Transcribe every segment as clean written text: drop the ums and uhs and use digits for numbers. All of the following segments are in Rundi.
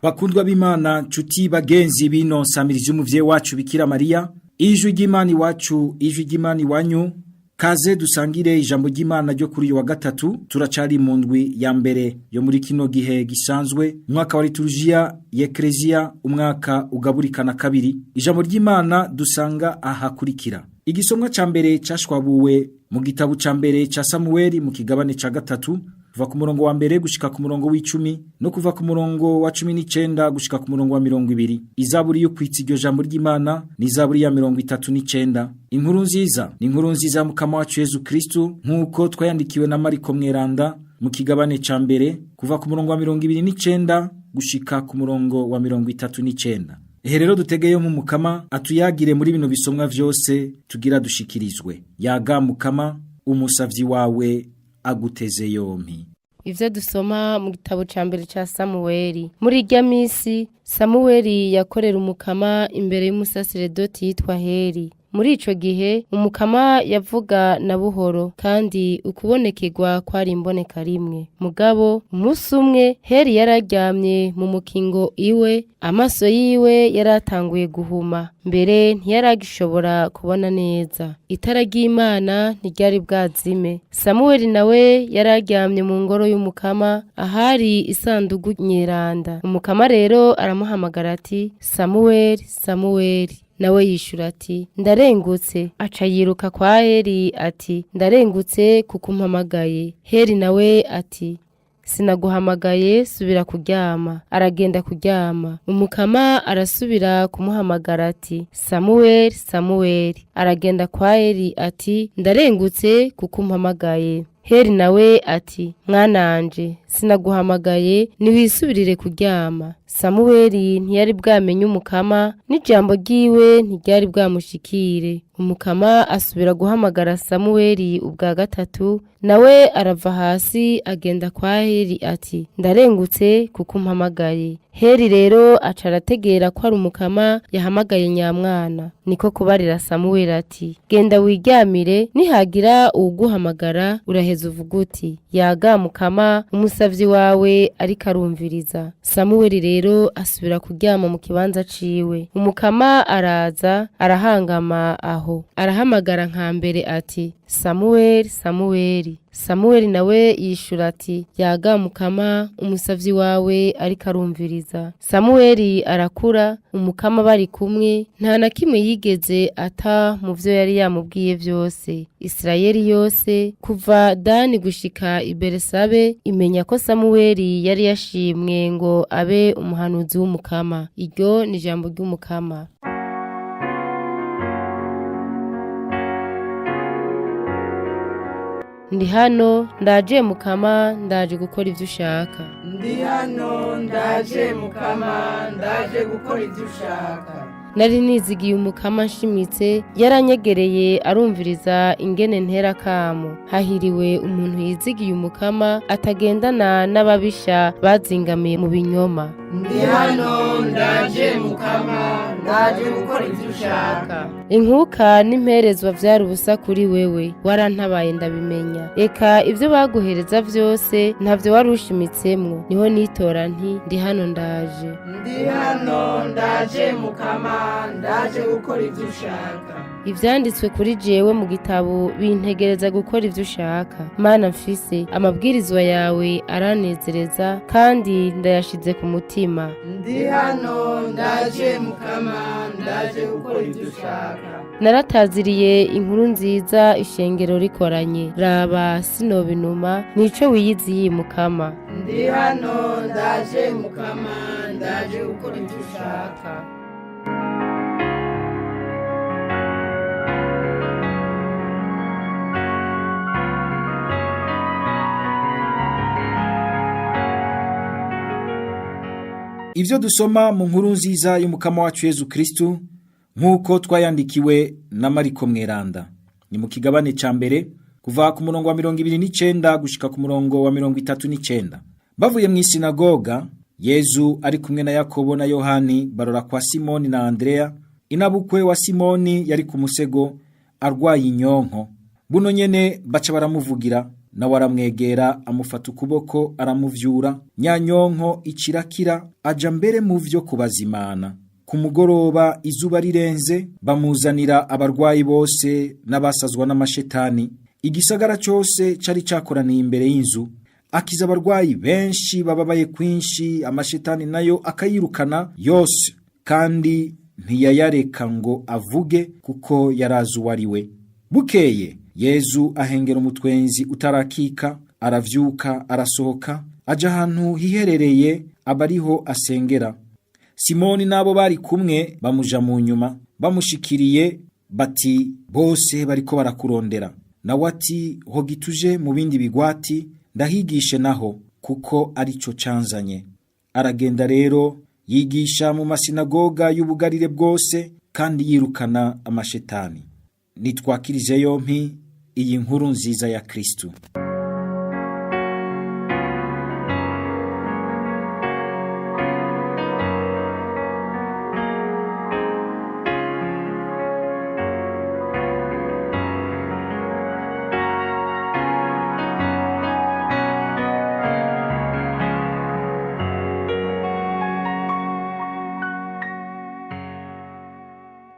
Bakundwa b'Imana, nshuti bagenzi bino nsamirizi y'umuvyeyi wacu Bikira Mariya, ijwi ry'Imana iwacu, ijwi ry'Imana iwanyu, kaze dusangire ijambo ry'Imana ryo kuri uyu wa gatatu. Turacari mu ndwi ya mbere yo muri kino gihe gisanzwe, umwaka wa liturujia y'Eklezia, umwaka ugaburikana kabiri. Ijambo ry'Imana dusanga ahakurikira. Igisomwa ca mbere cashwabuwe mu gitabo ca mbere ca Samueli mu kigabane ca gatatu, kuva ku murongo wa mbere gushika ku murongo w'icumi no kuva ku murongo wa 19 gushika ku murongo wa 20. Izaburi yo kwitsa iryo jambo ry'Imana ni izaburi ya 39. Inkuru nziza ni inkuru nziza ya Mukama wacu Yezu Kristu nkuko twayandikiwe na Mariko Mweranda mu kigabane ca mbere, kuva ku murongo wa 29 gushika ku murongo wa 39. Ehe rero dutegeyo nk'umukama atuyagire muri bino bisomwa vyose tugira dushikirizwe. Yaga Mukama, umusavyi wawe aguteze yompi. Ivyo dusoma mu gitabo ca mbere ca Samuweli. Muri irya misi Samuweli yakorera umukama imbere y'umusaseredoti yitwa Heli. Muri ico gihe umukama yavuga na buhoro, kandi ukubonekerwa kwari imboneka rimwe. Mugabo umunsi umwe Heli yararyamye mu mukingo iwe, amaso yiwe yaratanguye guhuma, mbere ntiyaragishobora kubona neza. Itara ry'Imana ntiryari bwazime. Samuweli nawe yararyamye mu ngoro y'umukama ahari isandugu nyeranda. Umukama rero aramuhamagara ati: Samuweli, Samuweli. Nawe yishura ati: Ndarengutse. Aca yiruka kwa Heli ati: Ndarengutse kuko umpamagaye. Heli nawe ati: Sinaguhamagaye, subira kuryama. Aragenda kuryama. Umukama arasubira kumuhamagara ati: Samuweli, Samuweli. Aragenda kwa Heli ati: Ndarengutse kuko umpamagaye. Heli nawe ati: Mwananje, sinaguhamagaye, niwisubirire kuryama. Samuweli ntiyari bwamenye umukama, n'ijambo ryiwe ntiryari bwamushikire. Umukama asubira guhamagara Samuweli ubwa gatatu, nawe arava hasi agenda kwa Heli ati: Ndarengutse kuko umpamagaye. Heli rero aca arategera ko ari umukama yahamagaye nyamwana. Niko kubarira Samuweli ati: Genda wiryamire, nihagira uwuguhamagara uraheza uvuga uti: Yaga Mukama, umusavyi wawe ariko arumviriza. Samuweli rero asubira kuryama mu kibanza ciwe. Umukama araza arahangama aho, arahamagara nka mbere ati: Samuweli, Samuweli. Samuweli nawe yishura ati: Yaga Mukama, umusavyi wawe ariko arumviriza. Samuweli arakura, umukama bari kumwe, nta na kimwe yigeze ata mu vyo yari yamubwiye vyose. Isirayeli yose kuva Dani gushika i Beresabe imenya ko Samuweli yari yashimwe ngo abe umuhanuzi w'umukama. Iryo ni ijambo ry'umukama. Ndi hano ndaje Mukama, ndaje gukora ivyo ushaka. Ndi hano ndaje Mukama, ndaje gukora ivyo ushaka. Nari nizigiye umukama nshimitse, yaranyegereye arumviriza ingene ntera kamo. Hahiriwe umuntu yizigiye umukama, atagendana n'ababisha bazingamiye mu binyoma. Ndi hano ndaje Mukama, ndaje gukora ivyo ushaka. Inkuka n'imperezwa vyari ubusa kuri wewe, warantabaye ndabimenya. Eka ivyo baguhereza vyose ntavyo wari ushimitsemwo. Niho nitora nti: Ndi hano ndaje. Ndi hano ndaje Mukama, ndaje gukora ivyo ushaka. Ivyanditswe kuri jewe mu gitabo bintegereza gukora ivyo ushaka. Mana mfise, amabwirizwa yawe aranezereza kandi ndayashize ku mutima. Ndi hano ndaje Mukama, ndaje gukora ivyo ushaka. Narataziriye inkuru nziza ishengero rikoranye. Raba sinobinuma, nico wiyiziye Mukama. Ndi hano ndaje Mukama, ndaje gukora ivyo ushaka. Ivyo dusoma mu nkuru nziza y'umukama wacu Yezu Kristu nkuko twayandikiwe na Mariko Mweranda. Ni mu kigabane ca mbere, kuva ku murongo wa 29 gushika ku murongo wa 39. Bavuye mu isinagoga, Yezu ari kumwe na Yakobo na Yohani barora kwa Simoni na Andrea. Inabukwe wa Simoni yari ku musego arwaye inyonko. Buno nyene baca baramuvugira. Nawe aramwegera amufata ukuboko aramuvyura, nyanyonko ikirakira aja mbere mu vyo kubazimana. Ku mugoroba izuba rirenze bamuzanira abarwayi bose n'abasazwa n'amashetani. Igisagara cyose cari cakoraniye imbere y'inzu. Akiza abarwayi benshi bababaye kwinshi, amashetani nayo akayirukana yose, kandi ntiyayareka ngo avuge kuko yarazi uwo ari we. Bukeye Yezu ahengera umutwenzi utarakika, aravyuka arasohoka aja ahantu hiherereye aba ariho asengera. Simoni n'abo bari kumwe bamuja mu nyuma, bamushikiriye bati bose bariko barakurondera. Nawe ati hogi tuje mu bindi bigwati ndahigishe naho kuko arico canzanye. Aragenda rero yigisha mu masinagoga y'ubugarire bwose kandi yirukana amashetani. Nitwakirije yompi iyi nkuru nziza ya Kristu.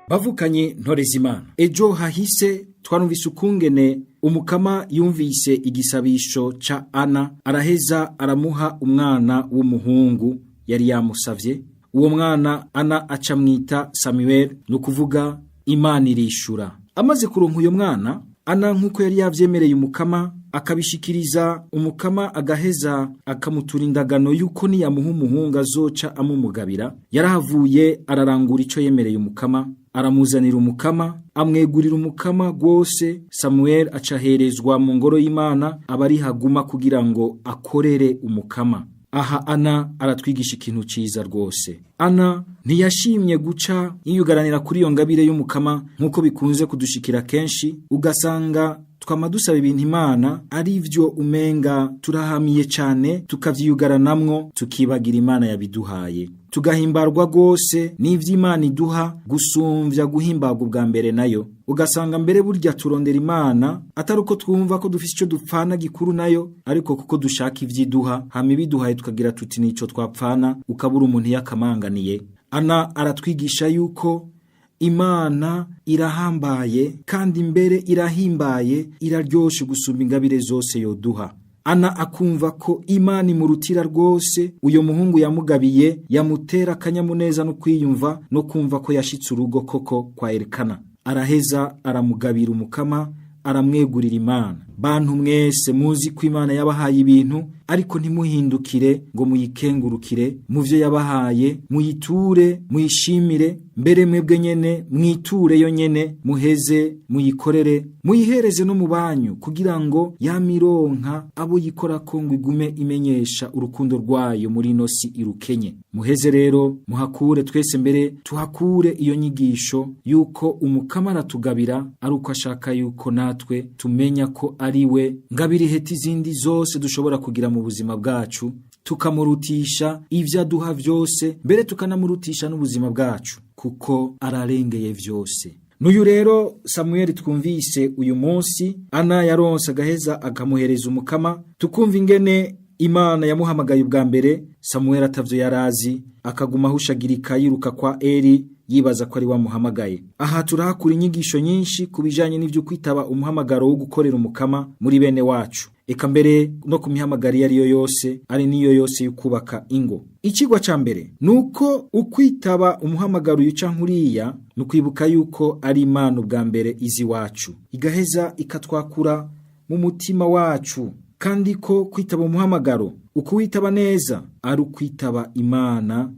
Bavukanye ntorezimana, ejo hahise twarumvise ukungene umukama yumvise igisabisho ca Ana, araheza aramuha umwana w'umuhungu yari yamusavye. Uwo mwana Ana acamwita Samuel, ni ukuvuga Imana irishura. Amaze kuronka uyo mwana, Ana nk'uko yari yavyemereye umukama akabishikiriza umukama, agaheza akamutura indagano yuko niyamuha umuhungu azoca amumugabira. Yarahavuye ararangura ico yemereye umukama, aramuzanira umukama, amwegurira umukama rwose. Samuel acaherezwa mu ngoro y'Imana, aba ari haguma kugira ngo akorere umukama. Aha Ana aratwigisha ikintu ciza rwose. Ana ntiyashimye guca yiyugaranira kuri iyo ngabire y'umukama nk'uko bikunze kudushikira kenshi, ugasanga twama dusaba ibintu Imana ari vyo umenga turahamiye cane, tukavyiyugaranamwo tukibagira Imana yabiduhaye, tugahimbarwa rwose n'ivy'Imana iduha gusumvya guhimbarwa ubwa mbere nayo. Ugasanga mbere burya turondera Imana atari uko twumva ko dufise ico dupfana gikuru nayo, ariko kuko dushaka ivyiduha, hama ibiduhaye tukagira tuti nico twapfana, ukabura umuntu yakamanganiye. Ana aratwigisha yuko Imana irahambaye kandi mbere irahimbaye, iraryoshe gusumba ingabire zose yoduha. Ana akumva ko Imana imurutira rwose uyo muhungu yamugabiye, yamutera akanyamuneza no kwiyumva no kumva ko yashitse urugo koko kwa Elikana. Araheza aramugabira umukama, aramwegurira Imana. Bantu mwese muzi ko Imana yabahaye ibintu, ariko ntimuhindukire ngo muyikengurukire mu vyo yabahaye, muyiture, muyishimire, mbere mwebwe nyene mwiture yo nyene, muheze muyikorere, muyihereze no mu banyu, kugira ngo yamironka abo yikorako ngo igume imenyesha urukundo rwayo muri ino si irukenye. Muheze rero muhakure twese mbere tuhakure iyo nyigisho yuko umukama aratugabira ari uko ashaka yuko natwe tumenya ko ari we ngabire iheta izindi zose dushobora kugira mu buzima bwacu, tukamurutisha ivyo aduha vyose, mbere tukanamurutisha n'ubuzima bwacu kuko ararengeye vyose. N'uyu rero Samuel twumvise uyu munsi, Ana yaronse agaheza akamuhereza umukama, tukumva ingene Imana yamuhamagaye ubwa mbere, Samuel atavyo yarazi, akaguma ahushagirika yiruka kwa Eli yibaza ko ari wamuhamagaye. Aha turahakura inyigisho nyinshi ku bijanye n'ivyo kwitaba umuhamagaro wo gukorera umukama muri bene wacu, eka mbere no ku mihamagaro iyo ariyo yose, ari niyo yose yo kubaka ingo. Icigwa ca mbere nuko ukwitaba umuhamagaro uyu canke uriya, ni ukwibuka yuko ari Imana ubwa mbere izi wacu, igaheza ikatwakura mu mutima wacu, kandi ko kwitaba umuhamagaro ukuwitaba neza ari ukwitaba Imana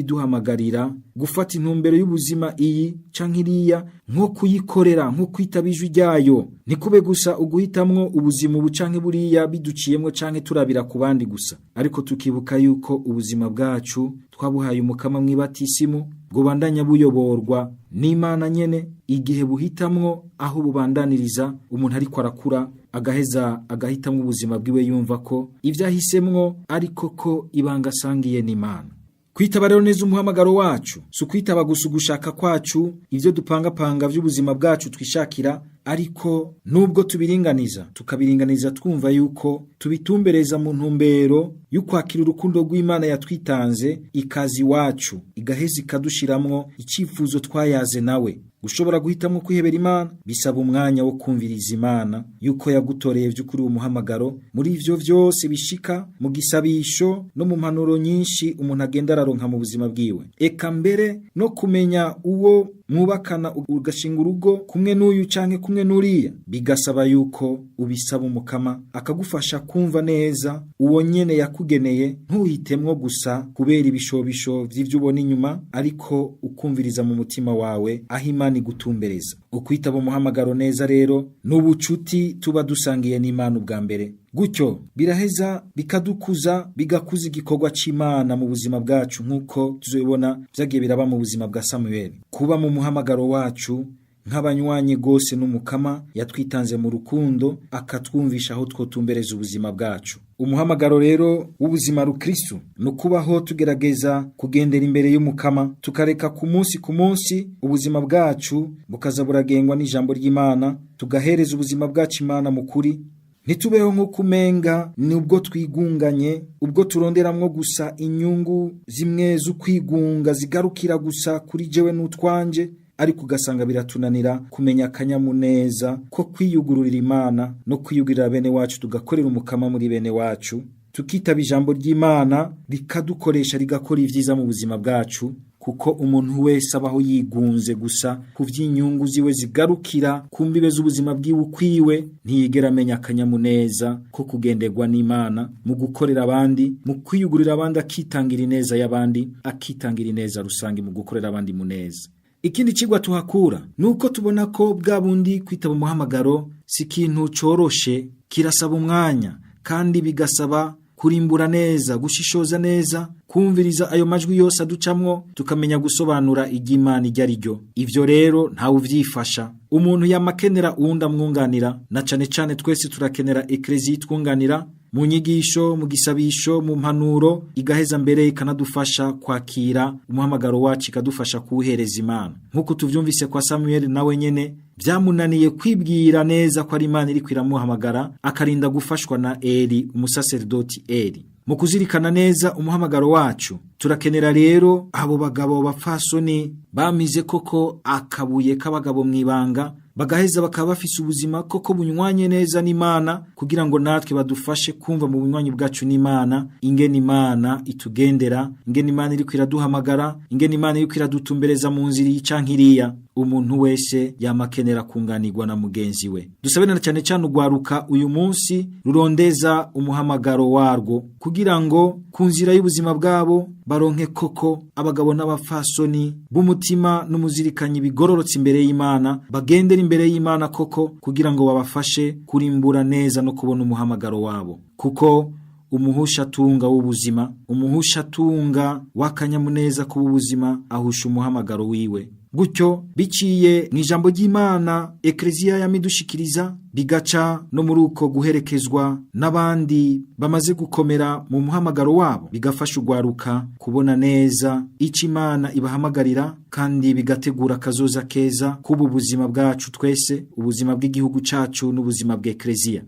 ibiduhamagarira gufata intumbero y'ubuzima iyi canke iriya, nko kuyikorera, nko kwitaba ijwi ryayo. Ntikube gusa uguhitamwo ubuzima ubu canke buriya biduciyemwo canke turabira ku bandi gusa, ariko tukibuka yuko ubuzima bwacu twabuhaye umukama mw'ibatisimu, bwobandanya buyoborwa n'Imana nyene igihe buhitamwo aho bubandaniriza. Umuntu ariko arakura agaheza agahitamwo ubuzima bwiwe yumva ko ivyo ahisemwo ariko ko ibanga asangiye n'Imana. Kwitaba rero neza umuhamagaro wacu si ukwitaba gusa ugushaka kwacu ivyo dupangapanga vy'ubuzima bwacu twishakira, ariko nubwo tubiringaniza tukabiringaniza twumva yuko tubitumbereza mu ntumbero y'ukwakira urukundo rw'Imana yatwitanze ikaza iwacu igaheza ikadushiramwo icifuzo twayaze nawe. Gushobora guhitamwo kwihebera Imana bisaba umwanya wo kumviriza Imana yuko yagutoreye vy'ukuri uwo muhamagaro. Muri ivyo vyose bishika mu gisabisho no mu mpanuro nyinshi umuntu agenda araronka mu buzima bwiwe, eka mbere no kumenya uwo mwubakana ugashinga urugo kumwe n'uyu canke kumwe n'uriya, bigasaba yuko ubisaba Umukama akagufasha kumva neza uwo nyene yakugeneye, ntuhitemwo gusa kubera ibishobisho vy'ivyo ubona inyuma, ariko ukumviriza mu mutima wawe aho Imana igutumbereza. Ukwitaba umuhamagaro neza rero n'ubucuti tuba dusangiye n'Imana ubwa mbere. Gutyo biraheza bikadukuza, bigakuza igikorwa c'Imana mu buzima bwacu, nk'uko tuzobibona vyagiye biraba mu buzima bwa Samuel. Kuba mu muhamagaro wacu nk'abanywanyi gose n'Umukama yatwitanze mu rukundo, akatwumvisha aho twotumbereza ubuzima bwacu. Umuhamagaro rero w'ubuzima rukristo ni ukubaho tugerageza kugendera imbere y'Umukama, tukareka ku munsi ku munsi ubuzima bwacu bukaza buragengwa n'ijambo ry'Imana, tugahereza ubuzima bwacu Imana mu kuri. Ntitubeho nk'uko umenga nubwo twigunganye, ubwo turonderamwo gusa inyungu zimwe z'ukwigunga zigarukira gusa kuri jewe n'utwanje, ariko ugasanga biratunanira kumenya akanyamuneza ko kwiyugururira Imana no kwiyugurira bene wacu, tugakorera Umukama muri bene wacu, tukitaba ijambo ry'Imana rikadukoresha rigakora ivyiza mu buzima bwacu. Kuko umuntu wese abaho yigunze gusa ku vy'inyungu ziwe zigarukira ku mbibe z'ubuzima bwiwe ukwiwe, ntiyigera amenya akanyamuneza ko kugenderwa n'Imana mu gukorera abandi, mu kwiyugurira abandi, akitangira ineza y'abandi, akitangira ineza rusange mu gukorera abandi mu neza. Ikindi cigwa tuhakura nuko tubona ko bwa bundi kwitaba umuhamagaro si ikintu coroshe, kirasaba umwanya kandi bigasaba kurimbura neza, gushishoza neza, kumviriza ayo majwi yose aducamwo, tukamenya gusobanura iry'Imana iryo ari ryo. Ivyo rero ntawe uvyifasha, umuntu yamakenera uwundi amwunganira, na cane cane twese turakenera ekleziya itwunganira mu nyigisho, mu gisabisho, mu mpanuro, igaheza mbere ikanadufasha kwakira umuhamagaro wacu, ikadufasha kuwuhereza Imana. Nk'uko tuvyumvise kwa Samuel, nawe nyene vyamunaniye kwibwira neza ko ari Imana iriko iramuhamagara, akarinda gufashwa na Eli, umusaserdoti Eli. Mu kuzirikana neza umuhamagaro wacu turakenera rero abo bagabo bapfasoni bamize koko akabuye k'abagabo mw'ibanga, bagaheza bakaba bafise ubuzima koko bunywanye neza n'Imana, kugira ngo natwe badufashe kumva mu bunywanyi bwacu n'Imana ingene Imana itugendera, ingene Imana iriko iraduhamagara, ingene Imana iriko iradutumbereza mu nzira iyi canke iriya. Umuntu wese yamakenera kunganirwa na mugenzi we. Dusabe na cyane cyane ugwaruka uyu munsi rurondeza umuhamagaro warwo, kugira ngo ku nzira y'ubuzima bwabo baronke koko abagabo n'abafasoni b'umutima n'umuzirikanyi bigororotse imbere y'Imana, bagendera imbere y'Imana koko, kugira ngo babafashe kurimbura neza no kubona umuhamagaro wabo. Kuko umuhushatunga w'ubuzima, umuhushatunga w'akanyamuneza k'ubuzima, ahusha umuhamagaro wiwe. Gutyo biciye mu ijambo ry'Imana ekleziya yamidushikiriza, bigaca no muri uko guherekezwa n'abandi bamaze gukomera mu muhamagaro wabo, bigafasha ugwaruka kubona neza ico Imana ibahamagarira, kandi bigategura akazoza keza k'ubu buzima bwacu twese, ubuzima bw'igihugu cacu n'ubuzima bw'ekleziya.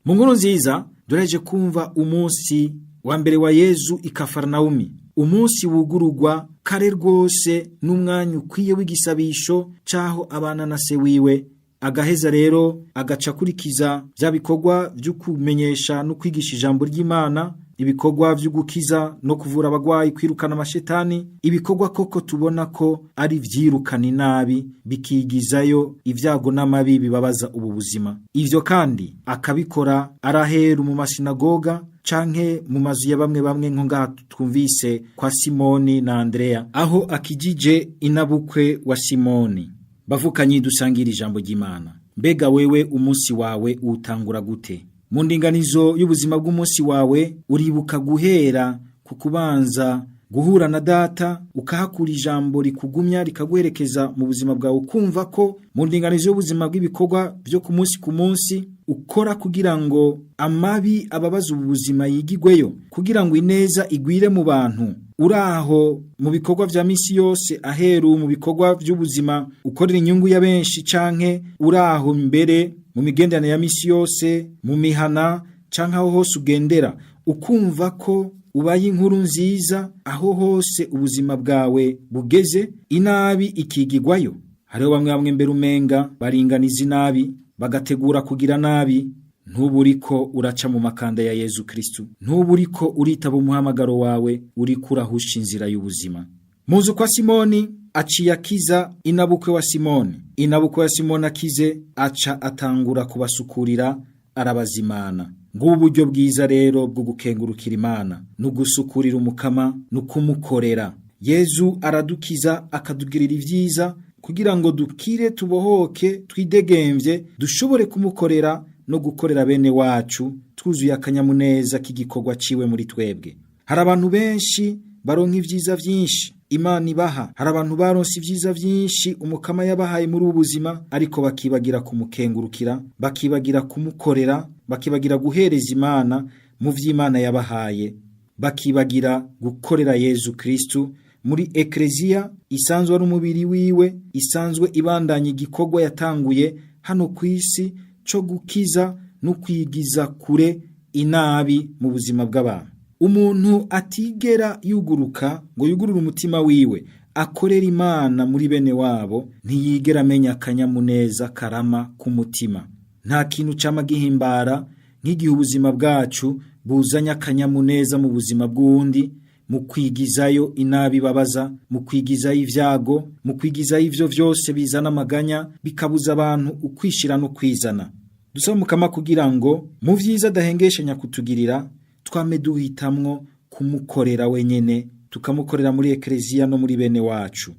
Mu nkuru nziza dureje kumva umunsi wa mbere wa Yezu i Kafarnaumi, umunsi wugurugwa kare rwose n'umwanya ukwiye w'igisabisho caho abana na se wiwe. Agaheza rero agaca akurikiza bya bikorwa byo kumenyesha no kwigisha ijambo ry'Imana, ibikorwa byo gukiza no kuvura abagwayi, kwirukana amashetani, ibikorwa koko tubona ko ari vyirukana inabi bikigizayo ibyago n'amabi bibabaza ubu buzima. Ivyo kandi akabikora araheru mu masinagoga canke mu mazu ya bamwe bamwe, nko ngaha twumvise kwa Simoni na Andrea, aho akijije inabukwe wa Simoni. Bavukanye dusangira ijambo ry'Imana, mbega wewe umunsi wawe utangura gute? Mu ndinganizo y'ubuzima bw'umunsi wawe uribuka guhera ku kubanza Guhura na data ukahakura ijambo rikugumya rikaguherekeza mu buzima bwawe, ukumva ko mu ndinganizo y'ubuzima bw'ibikorwa byo ku munsi ku munsi ukora kugira ngo amabi ababaza ubu buzima yigigweyo, kugira ngo ineza igwire mu bantu. Uraho mu bikorwa vya misi yose, aheru mu bikorwa by'ubuzima ukorera inyungu ya benshi, canke uraho mbere mu migenderanire ya misi yose, mu mihana canke aho hose ugendera, ukumva ko ubaye inkuru nziza aho hose ubuzima bwawe bugeze, inabi ikigigwayo. Hariho bamwe bamwe mbere umenga baringaniza inabi, bagategura kugira nabi. Ntuburiko uraca mu makanda ya Yezu Kristu, ntuburiko uritaba umuhamagaro wawe, uriko urahusha inzira y'ubuzima. Muzu kwa Simoni aciye akiza inabukwe wa Simoni. Inabukwe wa Simoni akize, aca atangura kubasukurira, arabazimana. Ngubu uburyo bwiza rero bwo gukengurukira Imana, no gusukurira Umukama, no kumukorera. Yezu aradukiza akadugirira ivyiza kugira ngo dukire, tubohoke, twidegemvye, dushobore kumukorera no gukorera bene wacu, twuzuye akanyamuneza k'igikorwa ciwe muri twebwe. Hari abantu benshi baronka ivyiza vyinshi Imana ibaha, hari abantu baronse ivyiza vyinshi Umukama yabahaye muri ubu buzima, ariko bakibagira kumukengurukira, bakibagira kumukorera, bakibagira guhereza Imana mu vy'Imana yabahaye, bakibagira gukorera Yezu Kristu muri ekleziya isanzwe ari umubiri wiwe, isanzwe ibandanya igikorwa yatanguye hano ku isi co gukiza no kwigiza kure inabi mu buzima bw'abantu. Umuntu atigera yuguruka ngo yugurure umutima wiwe akorera Imana muri bene wabo, ntiyigera amenya akanyamuneza karama k'umutima. Nta kintu cama gihimbara nk'igihe ubuzima bwacu buzanye akanyamuneza mu buzima bw'uwundi, mu kwigizayo inabi babaza, mu kwigizayo ivyago, mu kwigizayo ivyo vyose bizana amaganya, bikabuza abantu ukwishira no kwizana. Dusaba Mukama kugira ngo mu vyiza adahengeshanya kutugirira, twame duhitamwo kumukorera wenyene, tukamukorera muri ekleziya no muri bene wacu.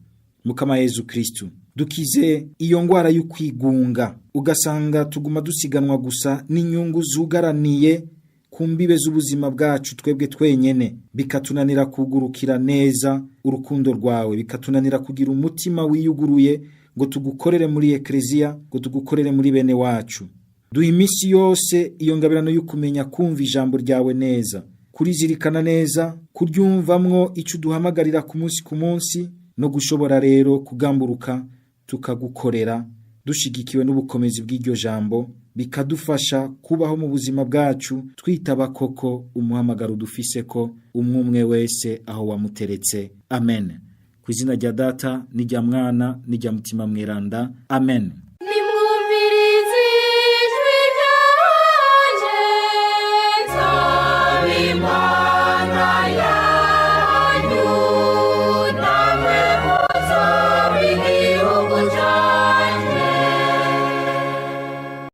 Mukama Yezu Kristu, dukize iyo ngwara y'ukwigunga, ugasanga tuguma dusiganwa gusa n'inyungu zugaraniye ku mbibe z'ubuzima bwacu twebwe twenyene, bikatunanira kugurukira neza urukundo rwawe, bikatunanira kugira umutima wiyuguruye ngo tugukorere muri ekleziya, ngo tugukorere muri bene wacu. Duha iminsi yose iyo ngabirano y'ukumenya kumva ijambo ryawe neza, kurizirikana neza, kuryumvamwo ico uduhamagarira ku munsi ku munsi, no gushobora rero kugamburuka tukagukorera dushigikiwe n'ubukomezi bw'iryo jambo, bikadufasha kubaho mu buzima bwacu twitaba koko umuhamagaro dufise ko umwe wese aho wamuteretse. Amen. Ku izina rya Data n'irya Mwana n'irya Mutima Mweranda. Amen.